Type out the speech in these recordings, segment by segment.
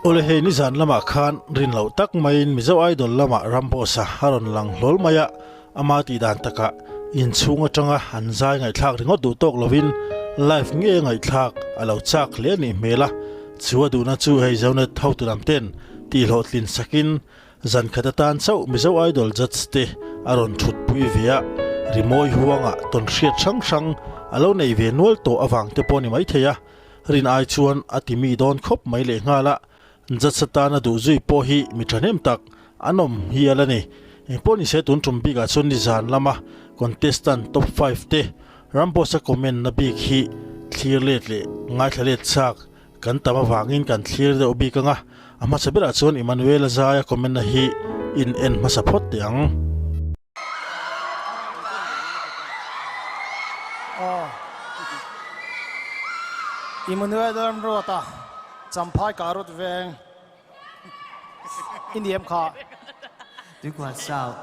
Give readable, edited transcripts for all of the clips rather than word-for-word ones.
Awle hei nizan lamah khan rin loh tak maiin Mizo Idol lamah Ramboss-a a rawn lang hlawl mai a, ama tih dan takah inchhung atanga an zai ngaihthlak ringawt duh tawk lovin live nge ngaihthlak a lo chak hle a nih hmel a, chu a duhna chu hei Zonet hotu lam ten tih hlawhtlin sakin Zan khat atan chauh Mizo Idol judge te a rawn thut pui ve a, rimawi huangah tawn hriat hrang hrang a lo nei ve nual tawh avang te pawh a ni maithei a, rin ai chuan a ti mi dawn khawp mai lehnghal a, judge atana duh zui pawh hi mi thahnem tak an awm hial a ni. Engpawh nise tun tum bikah chuan nizan lama contestant top five te Ramboss-a comment na bik hi thlir let leh ngaithla let chak Kan tam avangin kan thlir deuh bik ang a, a hmasa berah chuan Emmanuel-a zaia comment-na hi in en hmasa phawt teh ang. Aw. Emmanuel Ramruata, Champhai Karut Veng i ni em kha? Tuikual South.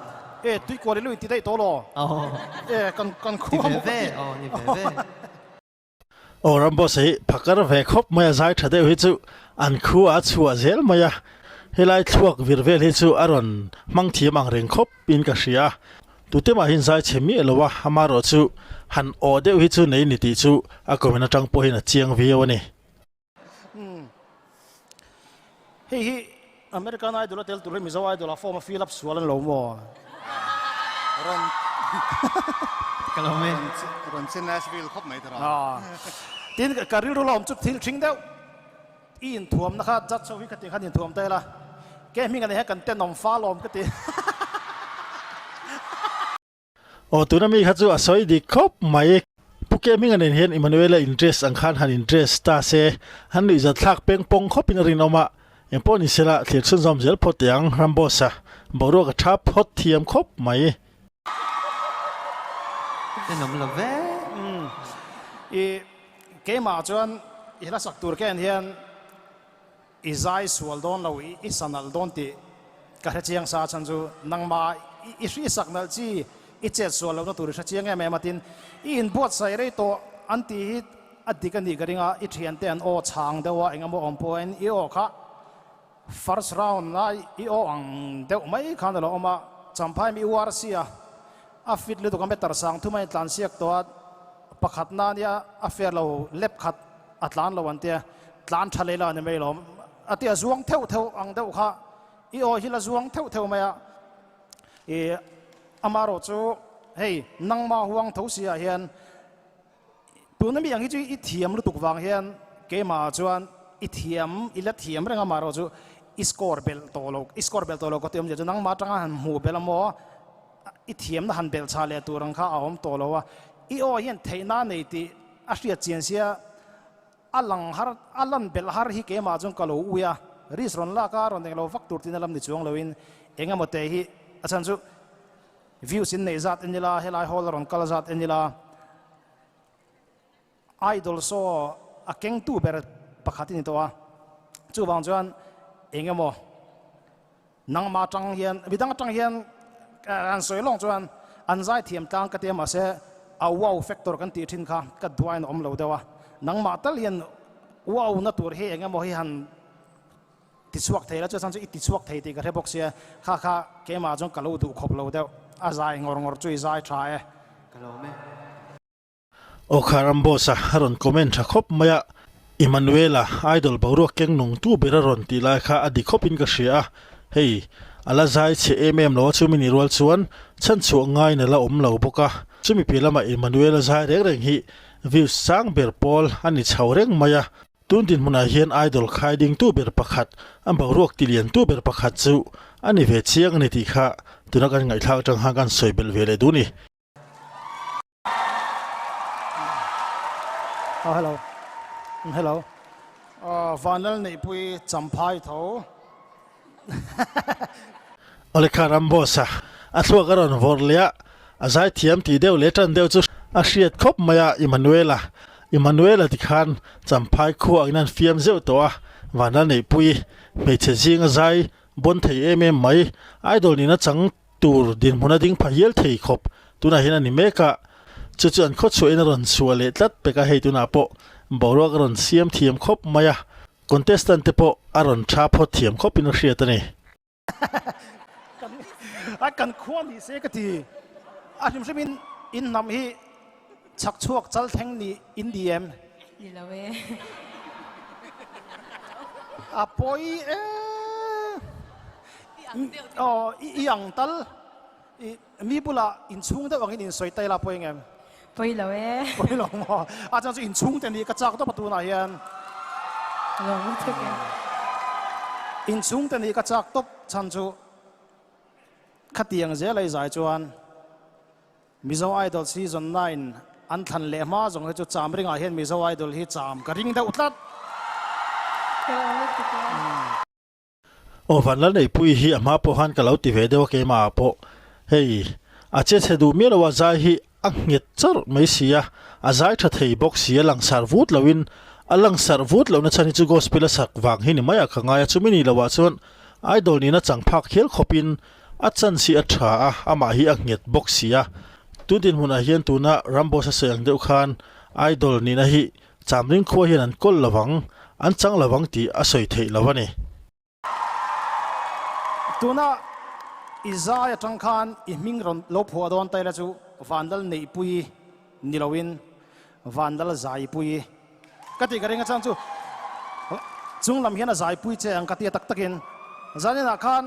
E, Tuikual i lo inti daih tawh law? Aw. E, kan kan khua Ni ve ve, aw ni ve ve. Aw Ramboss hi phakar ve khawp mai a, zai tha deuh hi chu an khu a chhuah zel mai a, helai thluak vir vel hi chu a rawn hmang thiam ang reng khawp in ka hria a, tute mah hian zai chhe miah lo a, amaherawh chu han aw deuh hi chu nei ni tih chu a comment atang pawh hian a chiang viau a ni. Hei hi American Idol a tel tur hi Mizo Idol ah form a fill up sual an lo maw? Rawn Ka lo men. Rawn che Nashville khawp mai tara. Tin ka rilru la awm chu thil thing deuh i inthuamna kha judge ho hi ka ti khan inthuam ta ila ke hming a nei hian kan tenawm fal awm ka ti. Aw tuna mi kha chu a sawi dik khawp mai. Pu Ke Hminga nen hian Emmanuela in dress ang khan han in dress ta se, han nuihzat thlak peng pawng khawpin a rinawm a. Engpawh ni sela, thlir chhunzawm zel phawt teh ang, Ramboss-a boruak a tha phawt thiam khawp mai. Tenawm lo ve. I keimah chuan i hla sak tur ken hian I zai sual dawn lo, i sa nalh dawn tih ka hre chiang sa chhan chu nangmah i hri sak nalh chi i chet sual lohna tur i hre chiang em em a tin i inbuatsaih rei tawh an tih hi a dik a nih ka ring a, i thiante an aw chhang deuh a engemaw awm pawhin i aw kha first round a i aw ang deuh mai khan a lo awm a, Champhai mi uar sia a fit lutuk a meter sang thum a intlan siak tawh a, pakhatna nia a fair lo lep khat a tlan lo an tia, tlan tha leh la a ni mai lawm a ti a, zuang theuh theuh ang deuh kha i aw hi la zuang theuh theuh mai a, i amarawh chu hei nangma huang tho si ah hian tuna mi ang hi chu i thiam lutuk vang hian keimah ah chuan i thiam i la thiam reng amarawh chu i score belh tawh lo i score belh tawh lo ka ti awmzia chu nangma atanga han hmuh belh a maw i thiamna han belh chah leh tur ang kha a awm tawh lo a, i aw hian theihna a nei tih a hriat chian sia a lang har a lan belh har hi keimah chuan ka lo ui a, risk rawn lak a rawn englo vak tur tina lam ni chuang loin eng emaw te hi a chhan chu views in neih zat en ila helai hall a rawn kal zat en ila Idol saw a kengtu ber pakhat a ni tawh a, chuvang chuan eng emaw nangmah atang hian midang atang hian an sawi lawng chuan an zaithiam tlang ka ti a mahse a wow factor kan tih thin kha ka duain a awm lo deuh a, nangmah tal hian wow na tur hi eng emaw hi han tichhuak thei la chuan chu i tichhuak thei tih ka hre bawk sia kha kha keimah chuan ka lo duh khawp lo deuh a zai ngawr ngawr chu i zai tha e. Ka lawm e. Aw kha Ramboss-a a rawn comment tha khawp mai a, Emmanuel-a idol boruak keng nung tu ber a rawn tih lai kha a dik khawpin ka hria a, hei a la zai chhe em em lo a chumi ni rual chuan chhanchhuah ngaiin a la awm lo bawk a, chumi piah lamah Emmanuel-a zai reng reng hi views sang ber pawl a ni chho reng mai a, tun dinhmunah hian idol khai ding tu ber pakhat, a boruak ti lian tu ber pakhat chu a ni ve chiang a ni tih kha tuna kan ngaihthlak atang khan kan sawi belh ve leh duh a ni. Oh hello hello Vanlal Neihpui Champhai tho. Awle kha Ramboss-a a thluak a rawn vawrh leh a, a zaithiam tih deuh leh tan deuh chu a hriat khawp mai a, Emmanuel-a Emmanuel-a tikhan Champhai khua angin an fiam zeuh tawh a, Vanlal Neihpui hmeichhe zinga zai bawn thei em em mai, idol nihna chang Tur dinhmun a ding pha hial thei khawp tunah hian a ni mek a, chu chu an khawchhuahin a rawn chhuah leh tlat pek a, hei tunah pawh boruak a rawn siam thiam khawp mai a. Contestant te pawh a rawn tha phawt thiam khawpin a hriat a ni. A kan khua ni se ka ti. A hrim hrimin in hnam hi chhak chhuak chal thleng ni in ni em? Ni lo e. A pawi e. Aw i ang tal. I mi bulah inchhung deuh angin insawi ta ila pawi engem? Pawi lo e. Pawi lo maw? A chuan chu inchhung te nih ka chak tawp a tunah hian. Lo lutuk e. Inchhung te nih ka chak tawp chhan chu khatiang zel a i zai chuan Mizo Idol season 9 an thlan leh hma zawng hi chu cham ringah hian Mizo Idol hi cham ka ring deuh tlat. Ka lo lutuk e. Aw Vanlalneihpuii hi a hma pawh khan ka lo ti ve deuh a keimah ah pawh hei a che chhe duh miah lo a zai hi a nghet chawrh mai si a, a zai tha thei bawk si a langsar vut lo in a langsar vut lohna chhan hi chu gospel a sak vang hi ni mai ah ka ngai a chumi ni lo ah chuan idol nihna chang phak hial khawp in a chance hi a tha a amah hi a nghet bawk si a tun dinhmun ah hian tuna Ramboss a sawi ang deuh khan idol nihna hi Chamring khua hian an kawl lovang, an chang lovang tih a sawi theih lo a ni. Tuna i zai atang khan i hming rawn lo phuah dawn ta ila chu Vandal Neihpuii ni loin Vandal Zaipuii ka tih ka ring a chang chu chung lam hian a zaipui che ang ka ti a tak takin zaninah khan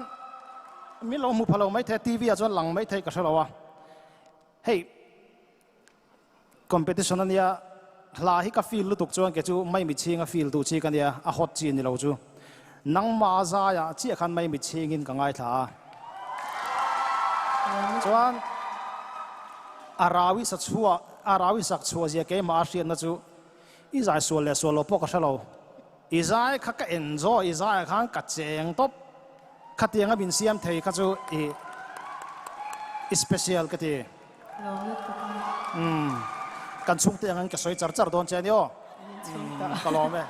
min lo hmu pha lo maithei a TV ah chuan lang maithei ka hre lo a hei Competition a nia, hla hi ka feel lutuk chuan kei chu maimichhing a feel duh chi ka nia, a hot chi ni lo chu. Nangmah zaiah chiah khan maimichhingin ka ngaithla a. Chuan a rawi sa chhuah, a rawi sak chhuah zia keimah a hriatna chu i zai sual leh sual lo pawh ka hre lo. I zai kha ka enjoy, i zaiah khan ka cheng tawp. Khatianga min siam thei kha chu i i special ka ti. Umm kan chhungte angin ka sawi char char dawn che a ni aw. Ka lawm e.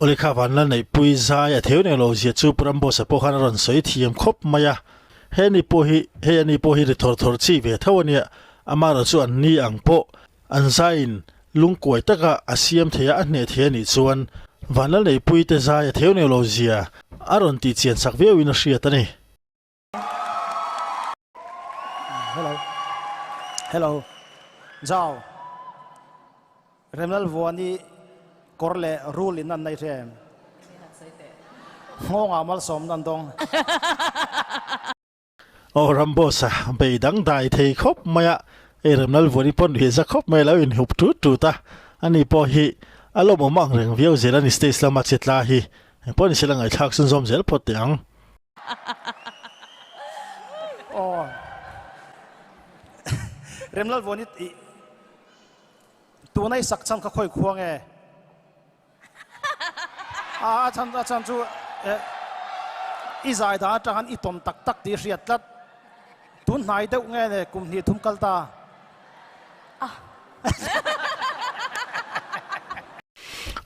Awle kha vanla neihpui zai a theu nei lo zia chu Pu Rambosa pawh khan a rawn sawi thiam khawp mai a. He ni pawh hi hei a ni pawh hi ri thawr thawr chi ve tho a nia. Amaherawhchu chu an ni ang pawh an zaiin lungkuai taka a siam thei a a hneh thei a nih chuan vanla neihpui te zai a theu nei lo zia a rawn tih chian sak viauin a hriat a ni. Hello. Hello. Zau. Remlal Vuani kawr leh rul in an nei hre em? Nghawngah malsawmna an dawng. Aw Ramboss a bei dangdai thei khawp mai a, hei Remlal Vuani pawn nuih za khawp mai a lo inhup tut tut a, ani pawh hi a lawmawm ang reng viau zel a ni stage lama che tla hi. Engpawh ni sela ngaihthlak chhunzawm zel phawt teh ang. Aw. Remlal Vuani i tuna i sak chhan kha khawi khua nge? A a chhan a chhan chu eh i zai dan atang khan i tawn tak tak tih i hriat tlat. Tun hnai deuh nge ne kum hnih thum kal ta?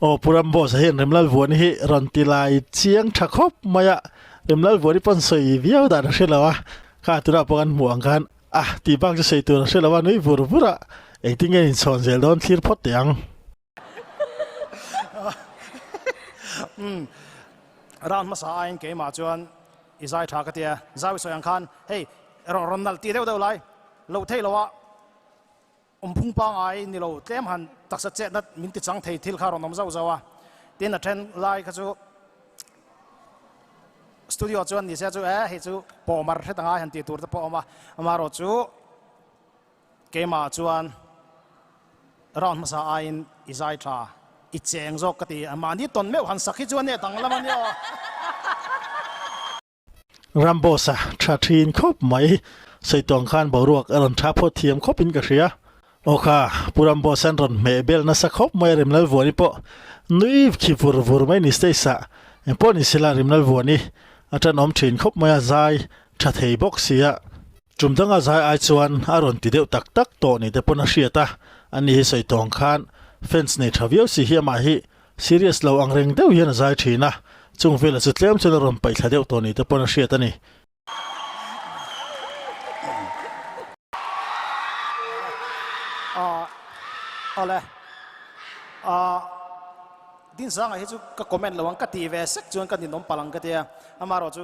Aw Pu Ramboss a hian Remlal Vuani hi rawn ti lai chiang tha khawp mai a, Remlal Vuani pawn sawi viau dan a hre lo a, kha tunah pawh kan hmuh ang khan a tih bak chu sawi tur a hre lo a, nui vur vur a, engtin nge inchhawn zel dawn thlir phawt teh ang. Round hmasa aiin keimah chuan i zai tha ka tia, zau i sawi ang khan hei rawn nalh tih deuh deuh lai loh theih loh a, Awmphung pangngai ni lo tlem han taksa chetna min ti chang thei thil kha rawn awm zauh zauh a, tin a then lai kha chu studio chuan ni se chu e hei chu pawhmar hret angai han tih tur te pawh a awm a, amaherawh chu keimah chuan round hmasa aiin i zai tha i cheng zawk ka ti a, mahni tawn meuh han sak hi chuan e danglam a nia aw. Ramboss a tha thin khawp mai. Sawi tawng khan boruak a rawn tha phawt thiam khawp in ka hria. Aw kha, Pu Ramboss an rawn hmeh bel nasa khawp mai a Rimlal Vuani pawh nui khi vur vur mai ni stage ah. Engpawh ni sela Rimlal Vuani a tanawm thin khawp mai a zai tha thei bawk sia. Tum danga zai ai chuan a rawn ti deuh tak tak tawh ni te pawn a hriat a, ani hi sawi tawng khan fans nei tha viau si hi amah hi Serious lo ang reng deuh hian a zai thin a, chung vela chu tlem chuan a rawn paih thla deuh tawh ni te pawn a hriat a ni. Awle. Dinsanga hi chu ka comment lo ang ka ti ve sek chuan ka ninawm palh ang ka tia, amaherawh chu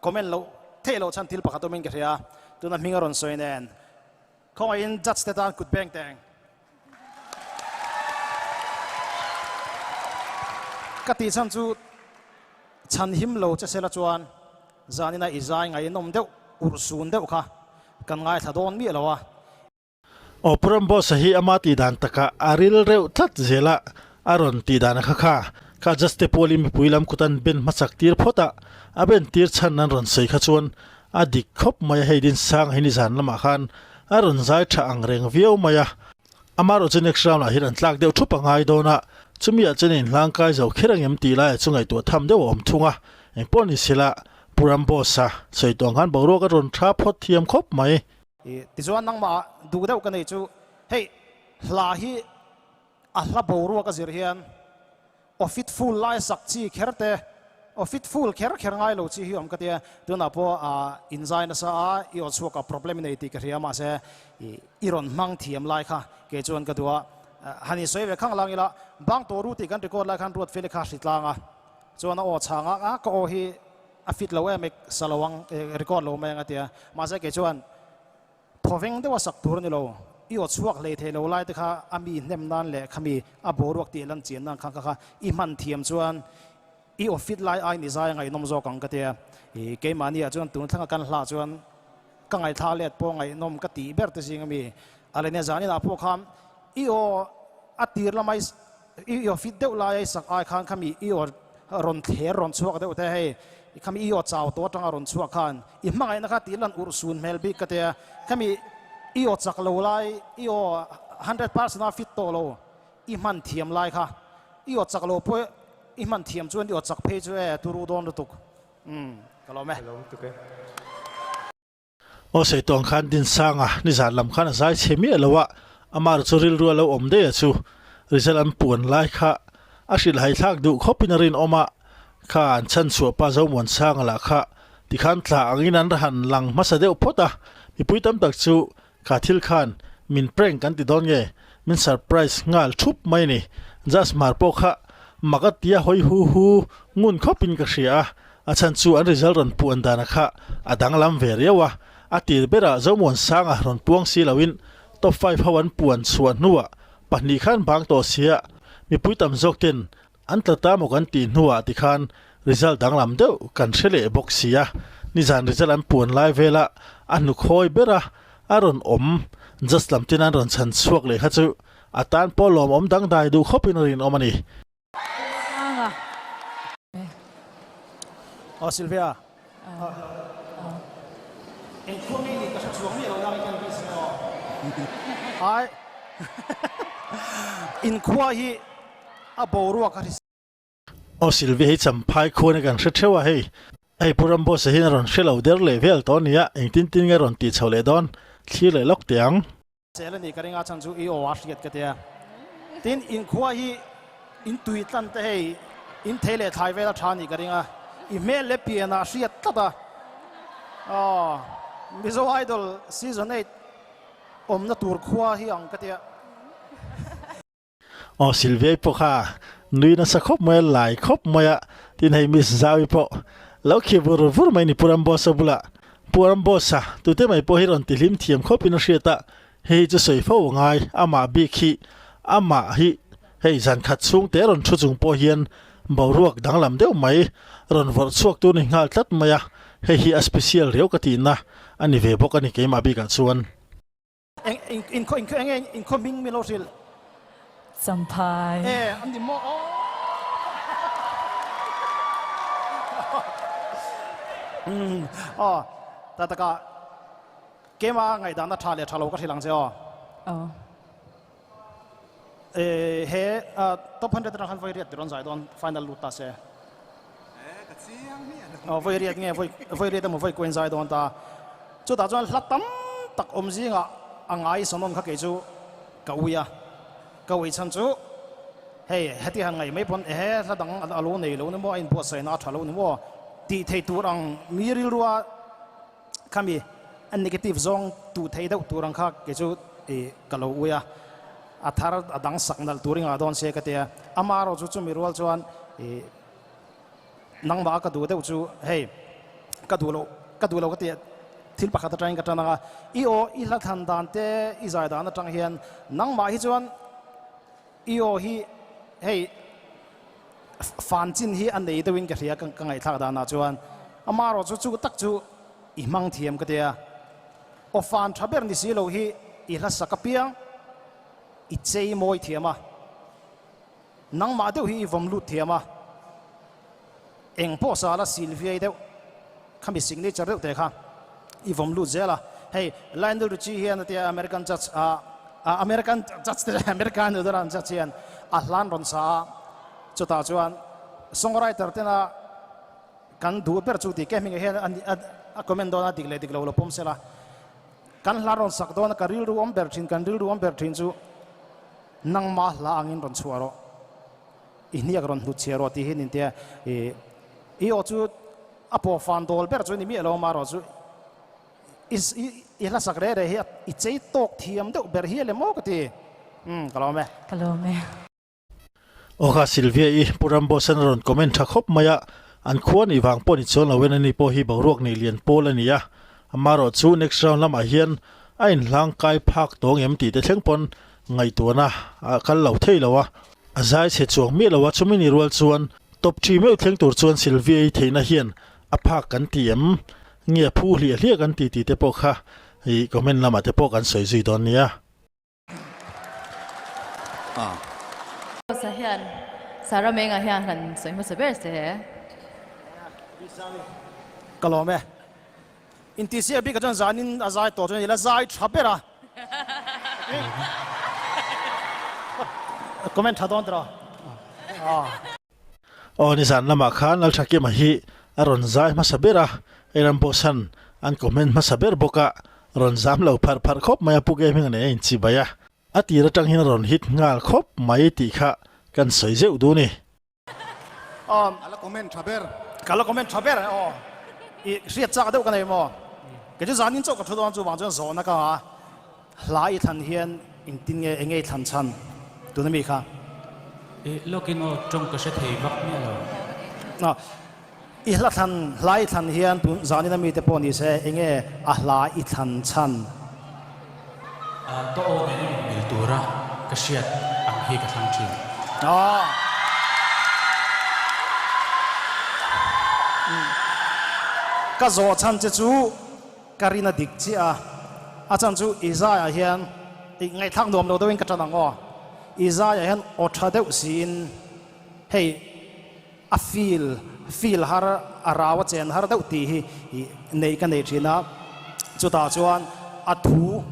comment loh theih loh chhan thil pakhat awmin ka hria, tuna hming a rawn sawi nen khawngaihin judge te tan kut beng teng ka tih chhan chu chhan him lo che sela chuan zanina i zai ngaihnawm deuh urhsun deuh kha kan ngaithla dawn miah lo a. Aw Pu Ramboss-a hi ama tih dan takah a ril reuh tlat zel a, a rawn tih dan a kha kha. Kha Just te pualin mipui lam kut an ben hmasak tir phawt a, a ben tir chhan an rawn sawi kha chuan a dik khawp mai a, hei Dinsanga hi nizan lamah khan a rawn zai tha ang reng viau mai a. Amaherawh chu next round ah hian an tlak deuh thup a ngai dawn a, chumi ah chuan inhlang kai zo kher ang em tih laiah chu ngaihtuah tham deuh a awm thung a, engpawh ni sela Pu Ramboss-a sawi tawh ang khan boruak a rawn tha phawt thiam khawp mai. Tichuan nangmah duh deuh ka nei chu hei hla hi a hla boruak a zir hian aw fit full lai sak chi kher te aw fit full kher kher ngai lo chi hi awm ka tia tunah pawh in zai nasa a i aw chhuak ah problem i nei tih ka hria mahse i rawn hmang thiam lai kha kei chuan ka duh a han insawi ve khang lang ila bang tawh ru tih kan record lai khan Ruatfeli kha hri tlang a chuan a aw chhang a a ka aw hi A fit lo em ek sa lo ang record lo mai ang a tia. Mahse kei chuan thawveng deuha sak tur a ni lo. I aw chhuak hlei thei lo lai te kha a mi hnem nan leh khami a boruak tih lan chian nan kha kha kha i hman thiam chuan i aw fit lai aiin i zai a ngaihnawm zawk ang ka tia. I keimahni ah chuan tun thlanga kan hlah chuan ka ngaihthla let pawh ngaihnawm ka tih ber te zing ami a leh nia zanin ah pawh khan i aw a tir lama i I aw fit deuh laia i sak ai khan khami i aw rawn thler rawn chhuak deuh te hei khami i aw chau tawh atanga rawn chhuak khan i hmangaihna kha tih lan urh sun hmel bik ka tia khami i aw chak lo lai i aw 100% a fit tawh lo i hman thiam lai kha i aw chak lo pawh i hman thiam chuan i aw chak phei chu e turu dawn lutuk umm ka lawm e. Ka lawm tuk e. Aw sawi tawng khan Dinsanga nizan lam khan a zai chhe miah lo a, amah chu rilru a lo awm daih a chu. Result an puan lai kha a hrilh haithlak duh khawpin a rinawm a, kha an chhan chhuah pa Zomuansanga lah kha tikhan tla angin an han lang hmasa deuh phawt a, mipui tam tak chu kha thil khan min prank kan ti dawn nge min surprise nghal thup mai a ni. Jasmar pawh kha mak a tia hawi hu hu ngun khawpin ka hria a, A chhan chu an result rawn puan dana kha a danglam ve riau a, a tir berah Zomuansanga rawn puang si loin top five ho an puan chhuah hnuah pahnih khan bang tawh sia mipui tam zawk ten an tla ta maw kan tih hnuah tikhan result danglam deuh kan hre leh bawk sia. Nizan result an puan lai vela a hnukhawi bera a rawn awm just lam ten an rawn chhan chhuak leh kha chu a tan pawh lawmawm dangdai duh khawpin a rinawm a ni. Anga. Aw Sylvia. Eng khua ngei nih ka hre chuang miah lo nang in kan sin aw. Ai. In khua hi a boruak a hrisel. Aw Sylvia hi Champhai khua ni kan hre theuh a hei. Hei Pu Ramboss-a hian a rawn hre lo der leh vel tawh a nia, engtin tin nge rawn tih chho leh dawn thlir leh lawk teh ang. Sel a nih ka ring a chhan chu i aw a hriat ka tia. Tin inkhua hi in tui tlan te hei in thei leh thlai vel a tha nih ka ring a, i hmel leh pian ah hriat tlat a. Aw Mizo Idol season eight awmna tur khua hi ang ka tia. Aw Sylvia-i pawh kha nui nasa khawp mai a, lai khawp mai a, tin hei Miss Zau-i pawh lo khi vur vur mai a ni Pu Ramboss-a bulah. Pu Ramboss-a tute mai pawh hi rawn tihlim thiam khawpin a hriat a, hei hi chu sawi fo a ngai, amah bik hi, amah hi hei zan khat chhung te rawn thu chung pawh hian boruak danglam deuh mai rawn vawrh chhuak tur ni nghal tlat mai a, hei hi a special riau ka tihna a ni ve bawk a ni keimah bikah chuan. Eng eng in khaw in khaw eng in khaw hming min lo hrilh. Champhai. E an ni maw aw. Aw ta taka keima ngaihdan a tha leh tha lo ka hrilh ang che aw. Aw. E he top 100 atang khan vawi riat ti rawn zai dawn final lut ta se. Aw vawi riat nge vawi vawi riat emaw vawi kuain zai dawn ta. Chutah chuan hla tam tak awm zingah a ngai sawn kha kei chu ka ui a. Ka ui chhan chu hei heti han ngaih mai pawn ehe hla dang a lo nei lo ni maw a inbuatsaihna a tha lo ni maw tih thei tur ang mi rilrua khami a negative zawng tuh thei deuh tur ang kha kei chu ka lo ui a. A thar a dang sak nalh tur i ngah dawn se ka ti a. Amaherawhchu chumi rual chuan ih nangmah ka duh deuh chu hei ka duh loh ka duh lo ka ti a thil pakhat atangin ka tan ang a. I aw i hla thlan dan te i zai dan atang hian nangmah hi chuan I aw hi hei fan chin hi a nei deuhin ka hria ka ngaihthlak danah chuan amaherawh chu chu tak chu i hmang thiam ka tia aw fan tha ber ni si lo hi i hla sak apiang i chei mawi thiam a nangmah deuh hi i vawm lut thiam a eng pawh sala sil viai deuh khami signature deuh te kha i vawm lut zel a hei Lionel Richie hian a tia American judge a American judge te American Idol an judge hian a hlan rawn sa a chutah chuan songwriter tena kan duh ber chu tih ke hmingah hian a comment dawn a dik leh dik lo lo pawm sela kan hla rawn sak dawn a ka rilru awm ber thin kan rilru awm ber thin chu nangmah hla angin rawn chhuah rawh i hniak rawn hnut chhiah rawh tih hi nin tia i i aw chu a pawh fan dawl ber chu ni miah lo amaherawh chu i i hla sak reh reh hi i chei tawk thiam deuh ber hi a le maw ka ti umm ka lawm e. Ka lawm e. Aw kha Sylvia i Pu Rambosan a rawn comment tha khawp mai a, an khua nih vang pawh ni chuan lo en ani pawh hi boruak nei lian pawl a ni a, amaherawh chu next round lamah hian a inhlang kai phak tawng em tih te thleng pawn ngaihtuahna a kal lo thei lo a. A zai chhe chuang miah lo a, chumi ni rual chuan top ṭhi meuh thleng tur chuan Sylvia-i theihna hian a phak kan ti em? Nge a phu hliah hliah kan ti tih te pawh kha i comment lamah te pawh kan sawi zui dawn nia. Sa hian Sarah Menga hian han sawi hmasa ber se. Ka lawm e. Intihsiak bik ah chuan zanin a zai tawh chuan ila zai tha ber a. Comment tha dawn tawh. Aw nizan lamah khan Lalthakima hi a rawn zai hmasa ber a, Eiram Boss-a'n an comment hmasa ber bawk a, rawn zam lo pharh pharh khawp mai a, Pu Gaming a nei a inchibai a, a tir atang hian a rawn hit nghal khawp mai tih kha kan sawi zeuh duh ni. A la comment tha ber. Ka la comment tha ber aw. I hriat chak deuh ka nei maw? Kei chu zanin chauh ka thu dawn chuvang chuan zawhna ka ngah a. Hla i thlan hian engtin nge enge i thlan chhan tuna mi kha? I lawkin aw tawng ka hre thei vak miah lo. Aw i hla thlan hla i thlan hian tun zanin ami te pawh ni se enge a hla i thlan chhan? Ka aw nen in mil tura ka hriat ang hi ka thlang thin. Ka zawh chhan che chu ka rin a dik chiah a, a chan chu i zaiah hian i ngaihthlak nuam lo deuhin ka tan ang aw, i zaiah hian aw tha deuh siin hei A feel, feel har, a rau a chen har deuh tih hi neih ka nei thin a, chutah chuan a thu,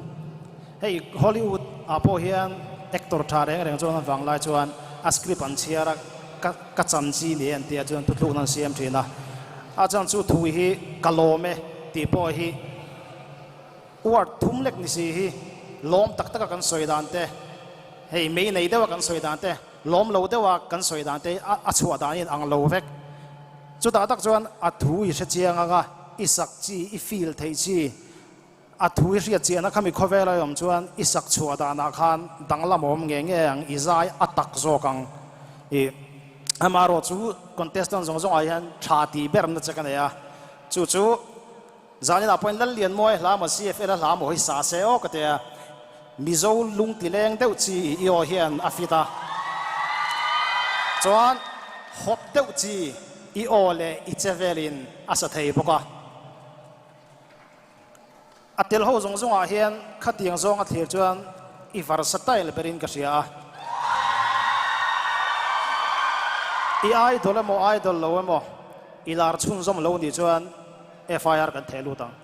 hei Hollywood ah pawh hian actor tha reng reng chuan an vang lai chuan a script an chhiar a, ka ka chan chi ni e an tia chuan thuthlukna an siam thin a, a chan chu thu hi ka lawm e tih pawh hi word thum lek ni si hi lawm tak taka kan sawi dan te, hei mei nei deuha kan sawi dan te. Lawm lo deuha kan sawi dan te a chhuah dan in ang lo vek. Chutah tak chuan a thu i hre chiang ang a, i sak chi, i feel theih chi, a thu i hriat chiahna khami khawvel a awm chuan i sak chhuah danah khan danglam a awm nge nge ang, i zai a tak zawk ang. I amaherawh chu contestant zawng zawngah hian tha tih berna che ka nei a, chu chu Zaninah pawhin Lallianmawi hla maw CFL a hla maw hi sa se aw ka ti a, Mizo lungti leng deuh chi i aw hian a fit a, chuan hawp deuh chi i aw leh i che velin a sa thei bawk a. A tel ho zawng zawngah hian khatiang zawng a thlir chuan i versatile berin ka hria a. I idol emaw idol lo emaw i lar chhunzawm lo nih chuan FIR kan theh lut ang.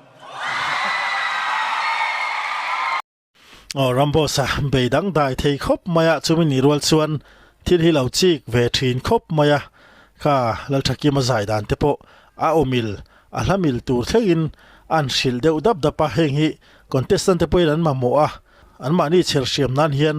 Aw Ramboss a bei dangdai thei khawp mai a, chumi ni rual chuan thil hi lo chik ve thin khawp mai a, kha Lalthakima zai dan te pawh a awmil a hla mil tur thlengin an hrilh deuh dap dap a, heng hi contestant te pawhin an mamawh a, anmahni chher hriam nan hian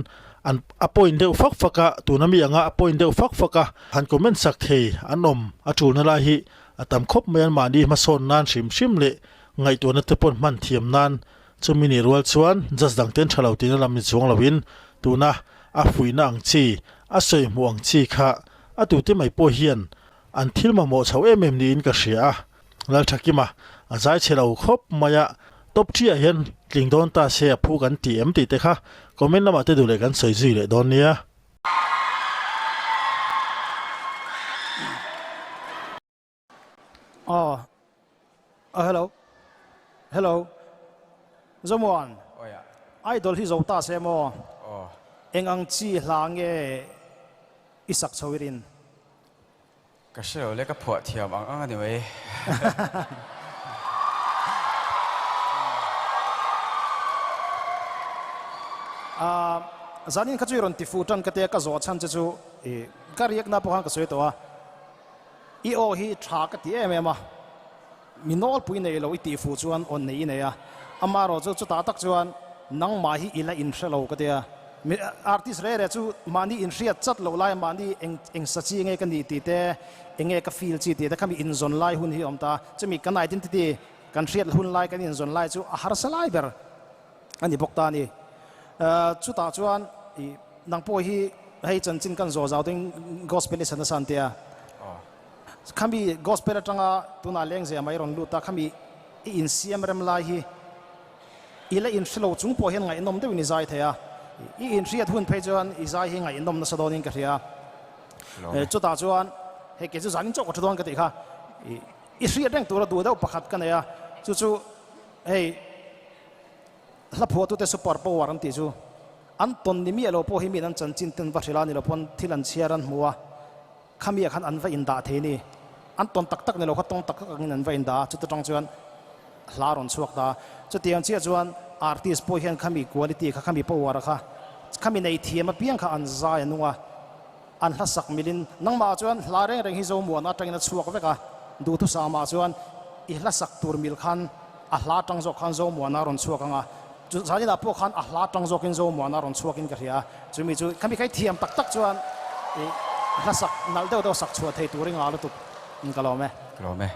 an a point deuh fak fak a, tuna mi anga a point deuh fak fak a, han comment sak thei an awm a tulna lai hi A tam khawp mai an mahni hmasawn nan hrim hrim leh ngaihtuahna te pawn hman thiam nan chumi nih rual chuan judge dang ten tha lo tihna lam ni chuang loin tuna a fuihna ang chi, a sawi hmuh ang chi kha a tute mai pawh hian an thil mamawh chho em em niin ka hria a. Lalthakima, a zai chhe lo khawp mai a, top ṭhiah hian tling dawn ta se a phu kan ti em tih te kha comment lamah te duh leh kan sawi zui leh dawn nia. Aw hello hello Zomuan Idol hi zo ta se maw eng ang chi hla nge i sak chho i rin? Ka hre lo le ka phuah thiam ang ang a ni mai. Zanin kha chu i rawn ti fuh tan ka tia ka zawh chhan che chu i ka riakna pawh khan ka sawi tawh a, i aw hi tha ka ti em em a, mi nawlpui nei lo i tih fuh chuan aw nei i nei a, amaherawh chu chutah tak chuan nangmah hi i la inhre lo ka tia. Mi artist reh reh chu mahni inhriat chat loh lai mahni eng eng sa chi nge ka nih tih te, eng nge ka feel chi tih te khami inzawn lai hun hi a awm ta. Chumi kan identity kan hriat hun lai kan inzawn lai chu a harsa lai ber a ni bawk ta a ni. Chutah chuan ih nang pawh hi hei chanchin kan zawh zau ding gospel i sa nasa an tia. Khami gospel atanga tunah lengzeh mai rawn lut a, khami i insiam rem lai hi I la inhre lo chung pawh hian ngaihnawm deuhin i zai thei a, i inhriat hun phei chuan i zai hi ngaihnawm nasa dawnin ka hria. Chutah chuan hei kei chu zanin chauh ka thu dawn ka tih kha, i hriat reng tura duh deuh pakhat ka nei a, chu chu hei hla phuahtute super power an tih chu an tawn ni miah lo pawh hi miin an chanchin ten va hrilh a ni lo pawn thil an chhiar an hmu a, Khami ah khan an va indah thei ni. An tawn tak tak ni lo kha tawng tak tak angin an va indah a, chuta tang chuan hla a rawn chhuak ta. Chutiang chiah chuan artist pawh hian khami quality kha, khami power kha, khami nei thiam apiang kha an zai a nung a, an hla sak milin nangmah ah chuan hla reng reng hi Zomuana atangin a chhuak vek a, duhthusam ah chuan i hla sak tur mil khan a hla atang zawk khan Zomuana a rawn chhuak ang a, Chu zaninah pawh khan a hla tang zawkin Zomuana rawn chhuakin ka hria a, chumi chu khami kha i thiam tak tak chuan i hla sak nalh deuh deuh sak chhuah thei tur i ngah lutuk in ka lawm e. Ka lawm e.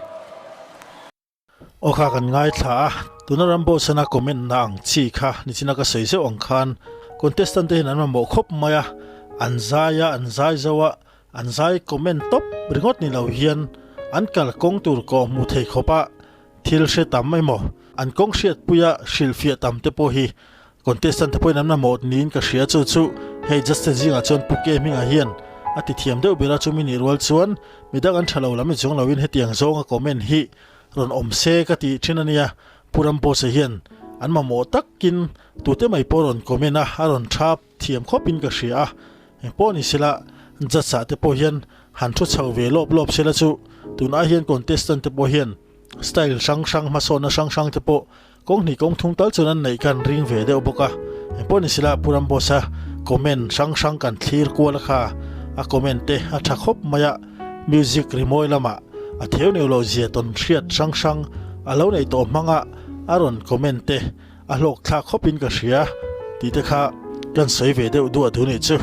Aw kha kan ngaithla a, tuna Rambosan a comment na ang chi kha nichina ka sawi zeuh ang khan contestant te hian an mamawh khawp mai a, an zai a, an zai zo a, an zai comment tawp ringawt ni lo hian an kal kawng tur kawh hmuh thei khawp a, Thil hre tam emaw, an kawng hriatpuia hrilhfiah tam te pawh hi contestant te pawhin an mamawh niin ka hria. Chu chu hei Justin zingah chuan Pu Ke hmingah hian a ti thiam deuh ber a, chumi nih rual chuan midang an tha lo lam i chuang loin hetiang zawnga comment hi rawn awm se ka tih thin a nia. Pu Rambosa hian an mamawh takin tute mai pawh rawn comment a, a rawn thap thiam khawpin ka hria a. Engpawh ni sela judge ah te pawh hian han thu chho ve lawp lawp sela chu tunah hian contestant te pawh hian Style hrang hrang hmasawnna hrang hrang te pawh kawng hnih kawng thung tal chuan an neih kan ring ve deuh bawk a. Engpawh ni sela Pu Ramboss-a comment hrang hrang kan thlir kual a kha, a comment te a tha khawp mai a, music rimawi lamah a theu neu loh zia tawn hriat hrang hrang a lo neih tawh hmanga a rawn comment te a hlawk thlak khawpin ka hria tih te kha kan sawi ve deuh duah duh nih chu.